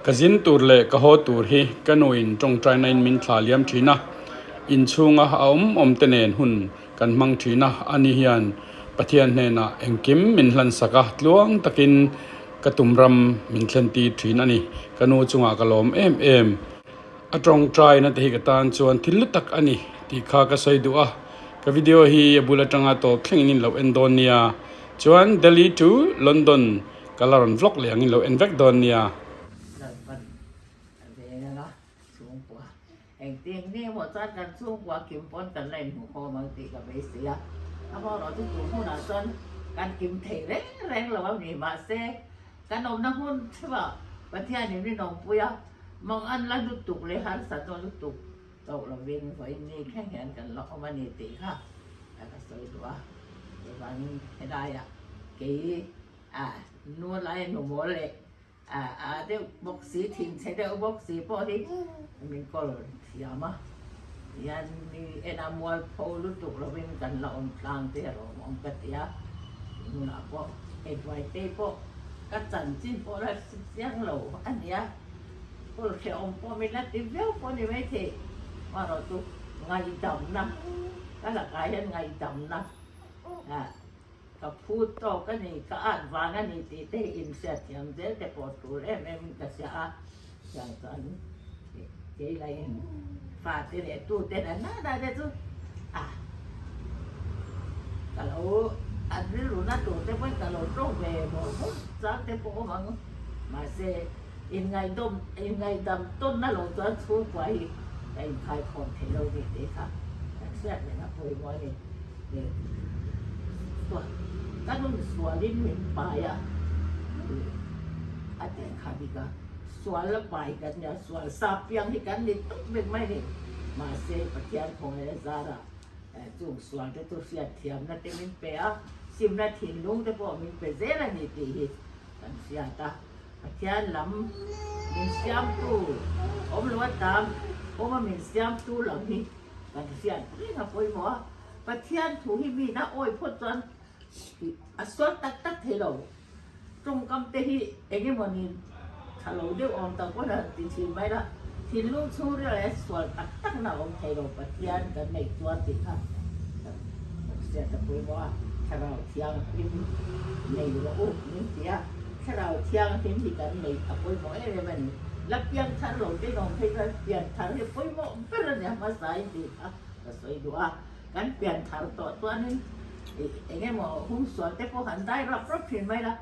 Ka zin tur leh ka haw tur hi ka nuin tawngtaina in min thla liam thin a, inchhunga a awm awm te nen hun kan hmang thin a, ani hian Pathian hnenah engkim min hlansak a, tluang takin ka tum ram min thlen tir thin a ni. Ka nu chungah ka lawm em em. A tawngtaina te hi ka tan chuan thil lu tak a ni tih kha ka sawi duh a, ka video hi a bul atanga tawp thlengin in lo en dawn nia. Chuan Delhi to London ka la rawn vlog leh angin lo en vek dawn nia. Lalpan a veng anga chhungkua engtin nge maw chuan kan chhungkua kim pawn kan la inhmuh khawm ang tih ka beisei a, amaherawhchu tun hunah chuan kan kim thei reng reng lo a ni mahse kan awmna hmun theuhah Pathianin rinawmpui a mang an la lutuk leh harsat nawn lutuk Chauh lovin vawiin ni thleng hian kan la awm a ni tih kha ka sawi duh a, chuvangin helaiah kei a nu lai nu mawl leh a a deuh bawk si thinchhe deuh bawk si pawh hi min kawl thiam a, hian mi ena mualpho lutuk lovin kan la awm tlang te erawh awm ka ti a, tunah pawh hei Buaitei pawh ka chanchin pawh la chiang lo a nia. Kul hrehawm pawh min la ti viau pawh ni maithei. Amaherawh chu ngaihdamna, ka lakah hian ngaihdamna ka phu tawk a ni, ka at vang a ni tih te hi inhriatthiam zel te pawh tul em em in ka hria a. Chutiang chuan kei lahin fate leh tute na nana te chu a ka lo an rilru na tur te pawhin ka lo tawng ve mawlh mawlh chang te pawh awm ang. Mahse. Inngaidawm, inngaidam tawnna lo chuan chhungkua hi ka inkhaikhawm thei lo ni tih kha kan hriat reng a pawimawh a ni. Chuan ka nun sualin min pai a, a tih kha dik a, sual a pai kan nia, sual sa piang hi kan ni tawp vek mai a ni. Mahse Pathian khawngaih a zarah chung sual te chu hriatthiamna te min pe a, simna thinlung te pawh min pe zel a ni tih hi kan hriat a. Pathian lam min siamtu awm lo atan awma min siamtu lam hi kan hriat reng a pawimawh a, Pathian thu hi min a awi phawt chuan a sual tak tak thei lo. Tawngkam te hi eng emaw ni tha lo deuh awm tak pawn a ti thin mai la, thinlung chhungril leh sual tak tak na awm thei lo Pathian kan neih chuan tih kha kan hriat a pawimawh a, Thlarau Thianghlim nei rawh u min ti a. Thlarau Thianghlim hi kan neih a pawimawh em em a ni. La pian thar lo te nawm phei chuan pian thar hi pawimawh ber a nia hmasa in tih kha ka sawi duh a. Kan pian thar tawh chuanin eng emaw humsual te pawh han dai rap rap thin mai la,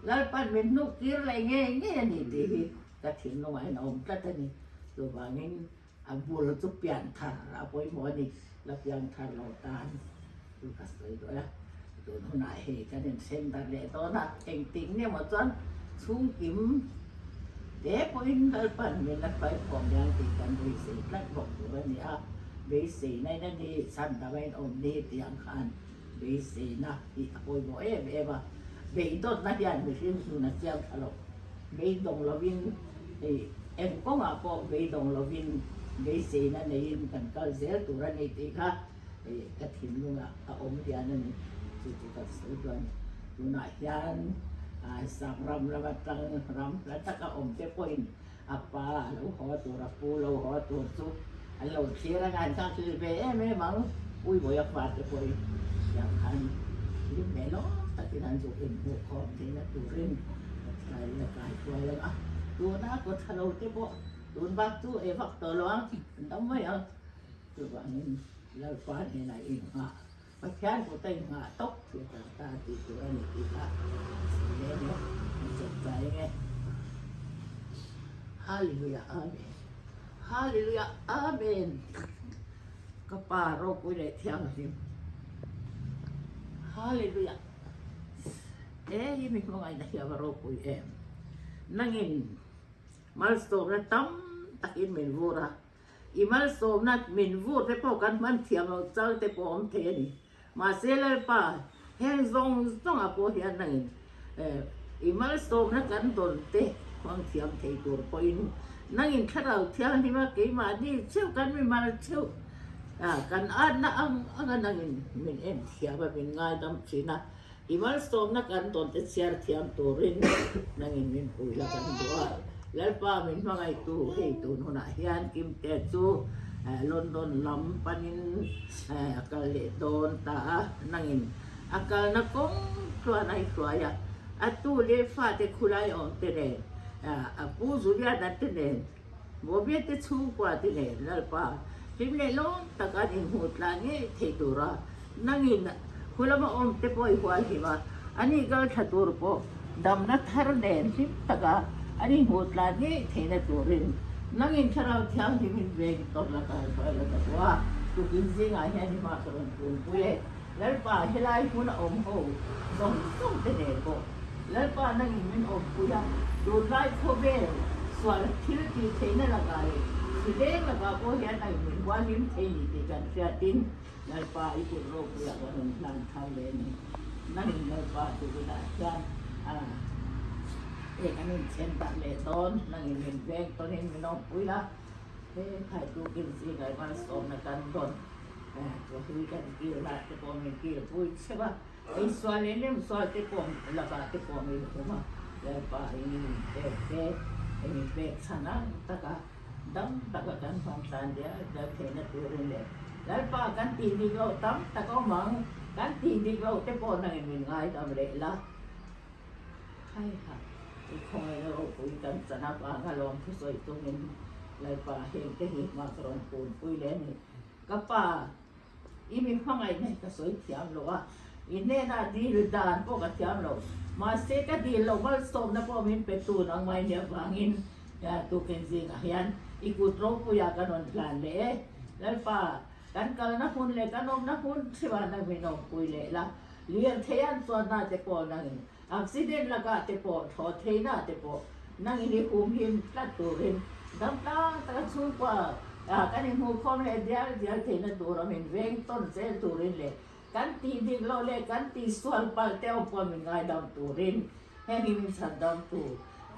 Lalpan min hnuk tir leh ngei ngei a ni tih hi ka thinlungah hian a awm tlat a ni. Chuvangin a bul chu pian thar a pawimawh a ni. La pian thar lo tan chu ka sawi duh a. Tun hunah hei kan inhren darh leh dawn a, engtik nge maw chuan chhungkim te pawhin Lalpan min la hruaikhawm hian tih kan beisei tlat bawk tur a ni a, beiseina in a ni, chhandama in awm ni tih ang khan beiseina hi a pawimawh em em a, beidawtna hian mihring hnun a chiang tha lo, beidawng lovin hei eng kawngah pawh beidawng lovin beiseina neiin kan kal zel tur a ni tih kha. Hei ka thinlungah a awm hian a ni, chu chu ka sawi duh a ni. Tunah hian Sap ram lam atang ram hla taka awm te pawhin a pa a lo haw tur, a pu lo haw tur chu an lo thlir anga an nghakhlel ve em em ang. Puibawi a fate pawhin tiang khan hlim leh lawm takin an zuk inhmuh khawm theihna turin Pathianin a kaihruai ang a. Tuna kaw tha lo te pawh tun bak chu ei vak tawh lo ang, an dam mai ang. Chuvangin Lalpa hnenah inghah, Pathian kuta inghah tawp hi kan ta tih tur a ni tih kha sawi leh nia, an chawp chai eng e. Hallelujah Amen Hallelujah Amen Ka pa ropui leh thianghlim Hallelujah He hi mi hmangaihna hi a va ropui em Nangin malsawmna tam takin min vur a I malsawmna min vur te pawh kan hman thiam lo chang te pawh awm thei a ni. Mahse Lalpa, heng zawng zawngah pawh hian nangin i malsawmna kan dawn te hmang thiam thei tur pawhin nangin Thlarau Thianghlim a keimahni cheuh kan mi mal cheuh kan atna ang anga nangin min en thiam a, min ngaidam thin a. I malsawmna kan dawn te chhiar thiam turin nangin min pui la kan duh a. Lalpa min hmangaihtu hei tun hunah hian Kimte chu London lam panin a kal leh dawn ta a, nangin a kalna kawng tluan a i hruai a, a tu leh fate khulai awm te nen, a pu Juliana te nen, Bawbia te chhungkua te nen Lalpa hlim leh lawm tak an inhmuh tlan ngei thei tura nangin khulama awm te pawh i hual him a, ani kal thla tur pawh damna thar nen hlim taka an inhmuh tlan ngei theihna turin nangin Thlarau Thianghlimin veng tawrh la kal hruai la ta pawh a, tukin zingah hian i hma ka rawn tunpui e. Lalpa helai hmun a awm ho zawng zawng te nen pawh Lalpa nangin min awmpui a, tunlai khawvel sual thil tih theihna lakah leh hrileng lakah pawh hian nangin min hualhim thei ni tih kan hriatin Lalpa i kut ropuiah kan rawn hlan thar leh a ni. Nangin Lalpa tukinah hian hei kan inchhen tak leh dawn, nangin min veng tawnin min awmpui a, he khai tukin zingah i malsawmna kan dawn. Chawhlui kan kil lah te pawh min kil pui cheu a, ei sual leh nem sual te pawh lakah te pawh min hum a, Lalpa in min pek te, hei min pek chhan ang taka dam taka kan hman tlan dial dial theihna turin leh Lalpa kan tih dik loh tam tak awm ang, kan tih dik loh te pawh nangin min ngaidam leh la. Hai ha, i khawngaihna ropui kan chan avanga lawmthu sawi tungin Lalpa heng te hi hma ka rawn punpui leh a ni. Ka pa, i mi hmangaihna hi ka sawi thiam lo a, i hnenah dil dan pawh ka thiam lo. Mahse, ka dil loh malsawmna pawh min pe tu nangmah i nih avangin tukin zingah hian i kut ropuiah ka rawn hlan leh e. Lalpa, kan kalna hmun leh kan awmna hmun theuhah nang min awmpui leh la, lirthei an chuanna te pawh nangin Accident lakah te pawh, thlawh theihna te pawh nangin i humhim tlat turin damtlang taka chhungkua kan inhmuhkhawm leh dial dial theihna tura min veng tawn zel turin leh kan tih dik loh leh kan tih sual palh te awm pawh min ngaidam turin heng hi min chhan dam tu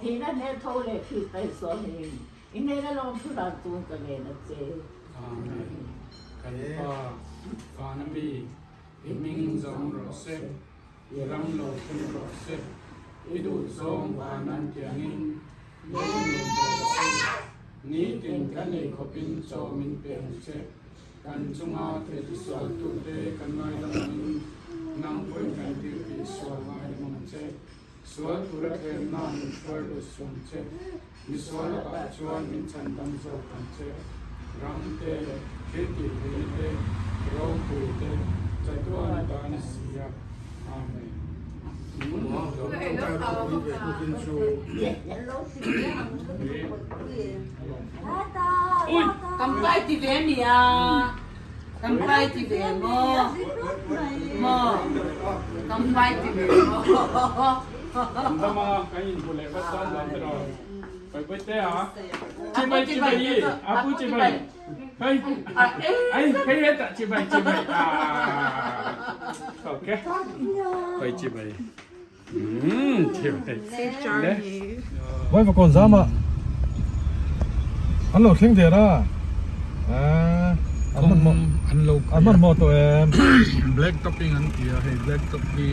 thihna hneh tho leh Krista Isua hmingin i hnena lawmthu dan tun ka ngen a che. Amen. Kan Pa, Vana mi, i hming zawng rawh se. I ram lo thleng rawh se, i duh zawng van an tiangin lei min pe rawh se. Nitin kan ei khawpin chaw min pe ang che, kan chunga thil tisualtute kan ngaidam angin nang pawhin kan thil tihsual ngaidam ang che. Sual tura thlemna min hruai lut suam che, misual lakah chuan min chhandam zawk ang che. Ram te, thil tih theihna te, ropui te, chatuan atan a si a. Amen. Kampai ti ve nia. Kampai ti ve maw? Maw? Kampai ti ve maw? Kan dam a, kan inhmu leh vat dawn dawn te rawh. Pai pui te a. Chibai chibai i, a pu chibai. Hei, ai, hei hetah chibai chibai. Ah. Okay. Pai chibai. Umm chibai. Le. Vai va kawn zam ah an lo thleng der a ah an hmanhmawh an lo an hmanhmawh tawh em black topping an ti a hei black top hi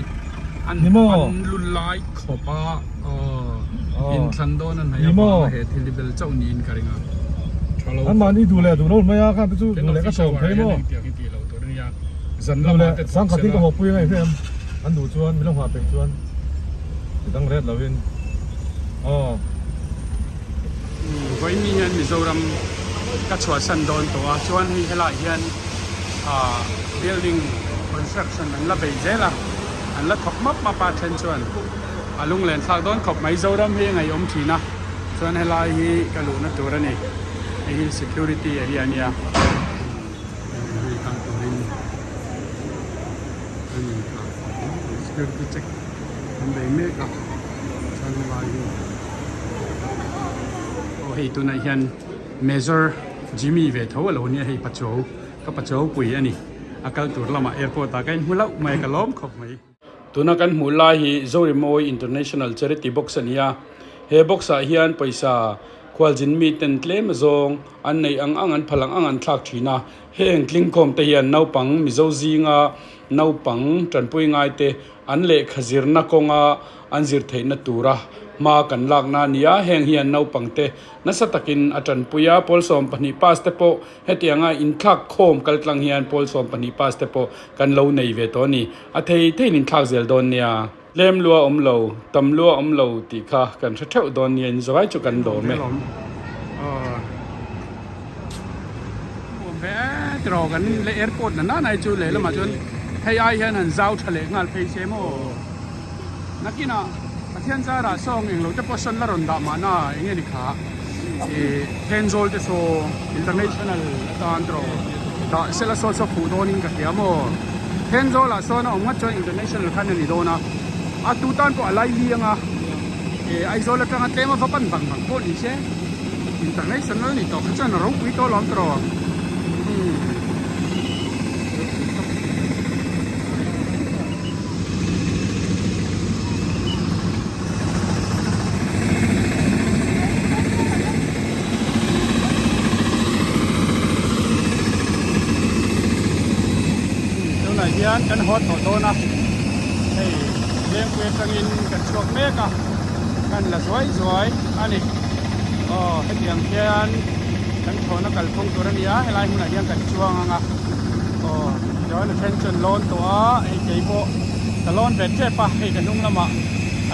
an an lu lai khawp a aw inthlan dawn an hei avanga he thil hi bel chauh niin ka ring a tha lo an mahni duh leh duh lo mai a khan te chu duh leh ka sawm thei maw tiang hi tih loh tur ania zan lamah te thawk sangkhat in ka haw pui angai hle em an duh chuan min lo nghah peih chuan ti dang ret lo in aw. Vawiin hian Mizoram ka chhuahsan dawn tawh a chuan hei helaiah hian ah building construction an la bei zel a an la thawk map map a then chuan a lunglen thlak dawn khawp mai Zoram hi a ngaihawm thin a chuan helai hi ka luhna tur a ni hei hi security area a nia hei kal turin a ni a security check an bei mek a chuan helai hi aw hei tunah hian Major Jimmy ve tho a lo nia hei pachuau ka pachuau pui a ni a kal tur lamah airport ah ka inhmu hlauh mai ka lawm khawp mai. Tuna kan hmuh lai hi Zorimawi International Charity Box a ni a he box ah hian pawisa khualzin mi ten tlem azawng an neih ang ang an phal ang ang an thlak thin a heng tlingkhawm te hian naupang Mizo zinga naupang tanpui ngai te. an lehkha zirna kawnga an zir theihna tura hma kan lakna a ni a, heng hian naupangte nasa takin a tanpui a, pawl 12 pass te pawh hetianga inthlak khawm kal tlang hian pawl 12 pass te pawh kan lo nei ve tawh a ni, a thei theiin inthlak zel dawn nia. Tlem lua awm lo, tam lua awm lo tih kha kan hre theuh dawn nia, inzawai chu kan lawm e. Tiraw kan leh airport na nanai chu lehlamah chuan hei ai hian han zau tha leh nghal phei se maw? Nakinah Pathian zarah sawng englo te pawh sawn la rawn dah mahna eng nge ni kha ih Thenzawl te saw international atan tiraw dah sela saw saw fuh dawnin ka hria maw? Thenzawlah sawn a awm nghat chuan international khan a ni dawn a, a tu tan pawh a lai li anga ih Aizawl atanga tlem a va pan vang vang pawh ni se international a ni tawh kha chuan a ropui tawh alawm tiraw umm. Tunah hian kan haw tawh dawn a, hei Lengpui atangin kan chhuak mek a, kan la zuai zuai a ni. Aw hetiang hian kan thlawhna kalphung tur a ni a, helai hmunah hian kan chuang ang a, aw tichuan a then chu an lawn tawh a, hei kei pawh ka lawn ve tep a, hei ka hnung lamah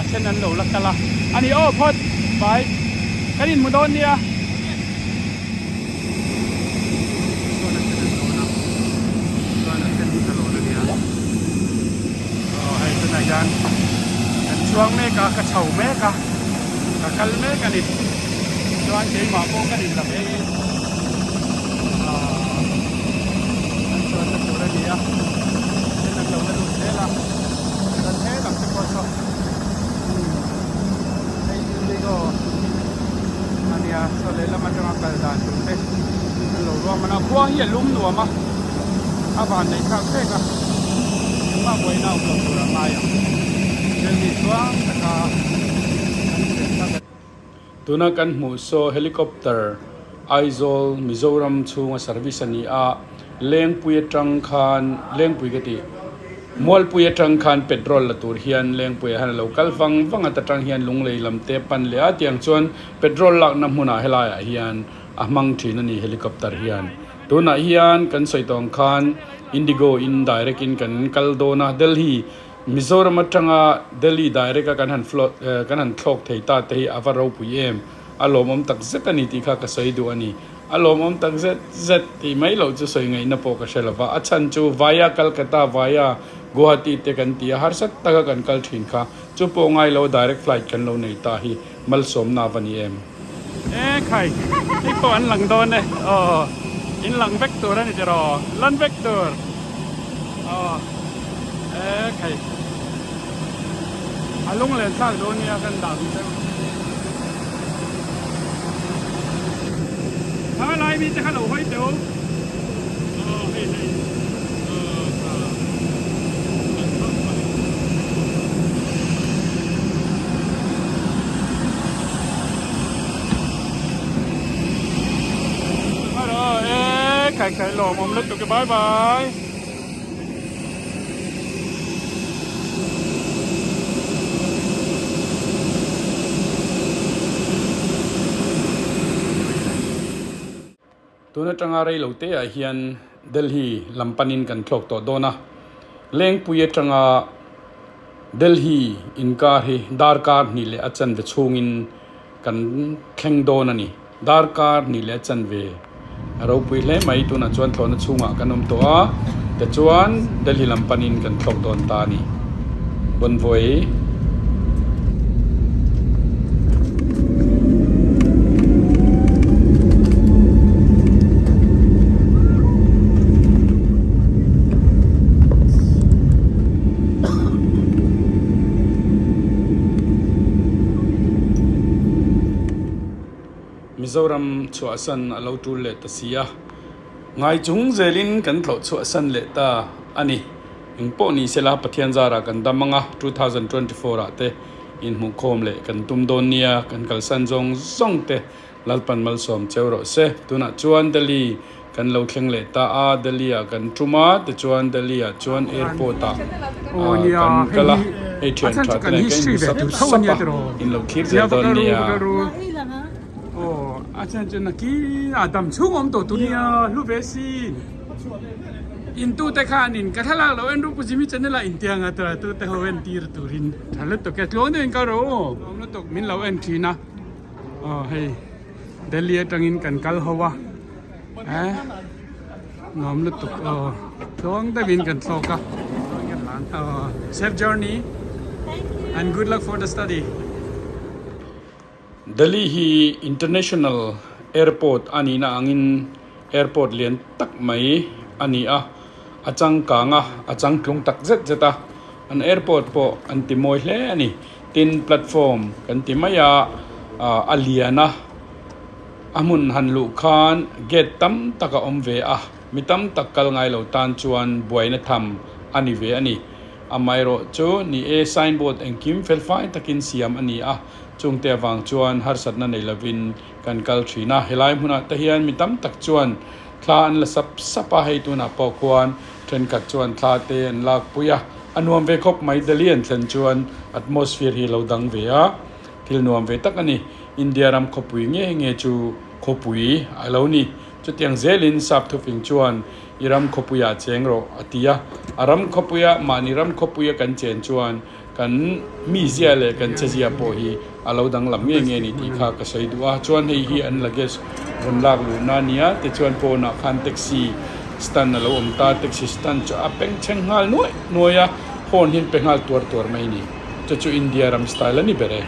a then an lo la kal a, a ni aw phawt bye kan inhmu dawn nia. Chuan a then an lawn a, chuan a then hi ka lawn a nia, aw hei tunah hian kan chuang mek a, ka chho mek a. Ka kal mek a ni. Chuan keimah pawh ka rin la ve in aaa an chuanna tur a ni a, then an lo la lut zel a, chuan he lam te pawh saw umm hei indigo a nia saw lehlam atanga kal dan tur te an lo ruahman a, khua hi a lum nuam a, a van neih thlak vek a, engmah buaina a awm lo tur a ngai ang. Delhi chuang taka kan thlen thlak a. Tuna kan hmuh saw helicopter Aizawl Mizoram chhunga service a ni a, Lengpui atang khan Lengpui ka tih Mualpui atang khan petrol la tur hian Lengpuiah hian a lo kal vang vang a, ta tang hian Lunglei lam te pan leh a, tiang chuan petrol lakna hmunah helaiah hian a hmang thin a ni helicopter hian. Tunah hian kan sawi tawng khan Indigo in direct in kan kal dawn a, Delhi Mizoram atanga Delhi direct a kan han float kan han thlawk thei ta te hi a va ropui em? A lawmawm tak zet a ni tih kha ka sawi duh a ni. A lawmawm tak zet zet tih mai loh chu sawi ngaihna pawh ka hre lo va. A chhan chu via Calcutta, via Guwahati te kan ti a, harsat taka kan kal thin kha chu pawh ngai lo direct flight kan lo nei ta hi malsawmna va ni em? E khai, hei pawh an lang dawn e. Aw, in lang vek tur a ni tiraw? Lan vek tur. Aw, e khai. A lunglen thlak dawn nia kan dah duh deuh. Kha lai mi te kha lo hawi teh u. Aw, hei hei. Aw, kha. Khai khai lawm awm lutuk e bye bye. Tun atanga rei lo te ah hian Delhi lam panin kan thlawk tawh dawn a, Lengpui atanga Delhi inkar hi darkar hnih leh a chanve chhungin kan thleng dawn a ni. Darkar hnih leh a chanve a ropui hle mai. Tunah chuan thlawhna chhungah kan awm tawh a, tichuan Delhi lam panin kan thlawk dawn ta a ni. Bonvoy. Mizoram chhuahsan a lo tul leh ta si a, ngai chung zelin kan tlawh chhuahsan leh ta a ni. Engpawh ni sela Pathian zarah kan dam ang a, 2024 ah te inhmuhkhawm leh kan tum dawn nia, kan kalsan zawng zawng te Lalpan malsawm cheu rawh se. Tunah chuan Delhi Kan lo thleng leh ta a, Delhi ah kan tum a, tichuan Delhi ah chuan airport ah kan kal a, hei thian tha te nen kan inhmu sap sap a, in lo thlir zel dawn nia. Delhi atangin kan kal ho a eh nuam lutuk aw tluang deuhin kan thlawk a aw safe journey and good luck for the study. Delhi hi international airport a nihna angin airport lian tak mai a ni a, a changkang a, a changtlung tak zet zet a, an airport pawh an ti mawi hle a ni. Tin platform kan ti mai a, a lian a, a hmun han luh khan gate tam tak a awm ve a, mi tam tak kal ngai lo tan chuan buaina tham a ni ve a ni. Amaherawh chu ni e signboard engkim felfai takin siam a ni a, chungte avang chuan harsatna nei lovin kan kal thin a. Helai hmunah te hian mi tam tak chuan thla an la sap sap a, hei tunah pawh khuan Thenkhat chuan thla te an lakpui a, a nuam ve khawp mai. Delhi an thlen chuan atmosphere hi a lo dang ve a, thil nuam ve tak a ni. India ram khawpui nge nge chu khawpui a lo ni. Chutiang zelin sap thufing chuan i ram khawpuiah cheng rawh a ti a, a ram khawpuia mahni ram khawpuia kan chen chuan kan mizia leh kan chezia pawh hi a lo danglam nge nge ni tih kha ka sawi duh a. Chuan hei hi an luggage rawn lak luhna a nia, tichuan pawnah khan taxi stand a lo awm ta, taxi stand chu a peng thleng nghal nuaih nuaih a, horn hi an pe nghal tuar tuar mai a ni. Chu chu India ram style a ni ber e.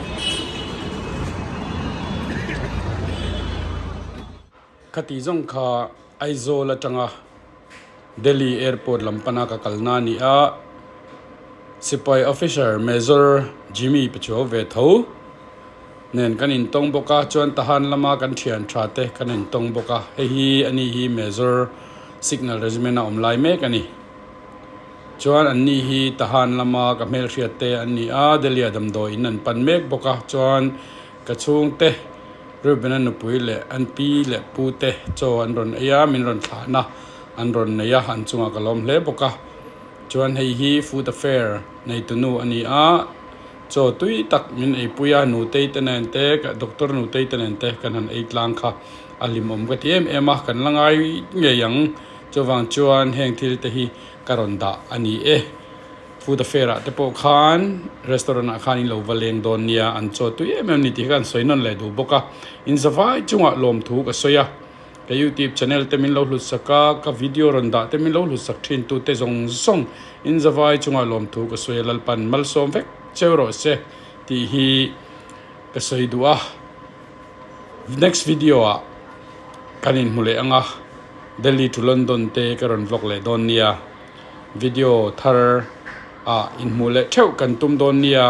Khati zawng kha Aizawl atanga Delhi airport lam pana ka kalna a ni a, Sipai officer Major Jimmy Pachuau ve tho nen kan intawng bawk a, chuan Tahan lama kan thian tha te kan intawng bawk a, hei hi a ni hi Major Signal Regiment a awm lai mek a ni. Chuan an ni hi Tahan lama ka hmelhriat te an ni a, Delhi ah damdawi in an pan mek bawk a, chuan ka chhungte Reuben-a nupui leh an pi leh pu te chaw an rawn ei a, min rawn thlahna an rawn nei a, an chungah ka lawm hle bawk a. Chuan hei hi food affair neitunu a ni a, chaw tui tak min eipui a, nutei te nen te, doctor nutei te nen te kan han ei tlang kha a hlimawm ka ti em em a, kan la ngai ngei ang. Chuvang chuan heng thil te hi ka rawn dah a ni e. Food affair ah te pawh khan restaurant ah khan in lo va leng dawn nia, an chaw tui em em ni tih kha an sawi nawn leh duh bawk a. In zavai chungah lawmthu ka sawi a, ka youtube channel te min lo hlut sak a, ka video rawn dah te min lo hlut sak thin tu te zawng zawng in zavai chungah lawmthu ka sawi a, Lalpan malsawm vek cheu rawh se tih hi ka sawi duh a. Next video ah kan inhmu leh ang a, Delhi to London te ka rawn vlog leh dawn nia. Video thar ah inhmuh leh theuh kan tum dawn nia,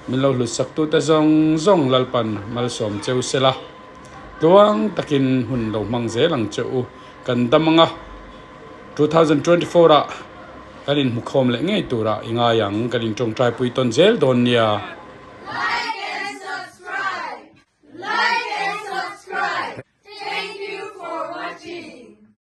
min lo hlut sak tute zawng zawng Lalpan malsawm cheu sela, tluang takin hun lo hmang zel ang che u, kan dam anga 2024 ah kan inhmukhawm leh ngei turah i ngai ang, kan intawngtai pui tawn zel dawn nia.